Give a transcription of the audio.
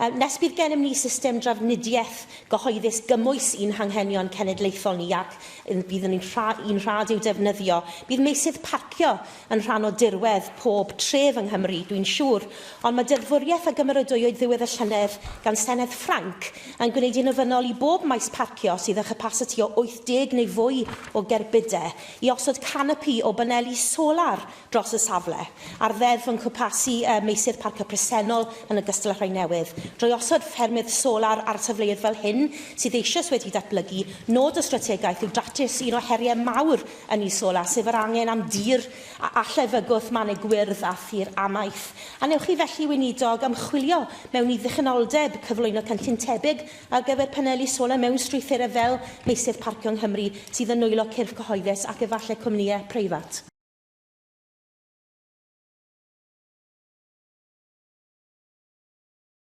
Nes bydd gennym ni system drafnidiaeth gyhoeddus gymwys i'n hanghenion cenedlaethol ni ac bydd yn un rhad i'w defnyddio, bydd meysydd parcio yn rhan o dirwedd pob tref yng Nghymru, dwi'n siŵr. Ond mae deddfwriaeth a gymeradwywyd ddiwedd y llynedd gan Senedd Ffrainc yn gwneud hi'n ofynnol i bob maes parcio sydd â chapasiti o 80 neu fwy o gerbydau i osod canopi o baneli solar dros y safle, a'r ddeddf yn cwmpasu meysydd parcio presennol yn ogystal â rhai newydd. Drwy osod ffermydd solar ar safleoedd fel hyn, sydd eisoes wedi datblygu, nod y strategaeth yw datrys un o heriau mawr ynni solar, sef yr angen am dir a allai fygwth mannau gwyrdd a thir amaeth. A wnewch chi felly, Weinidog, ymchwilio mewn i ddichonoldeb cyflwyno cynllun tebyg ar gyfer paneli solar mewn strwythurau fel meysydd parcio yng Nghymru sydd yn nwylo cyrff cyhoeddus ac efallai cwmnïau preifat?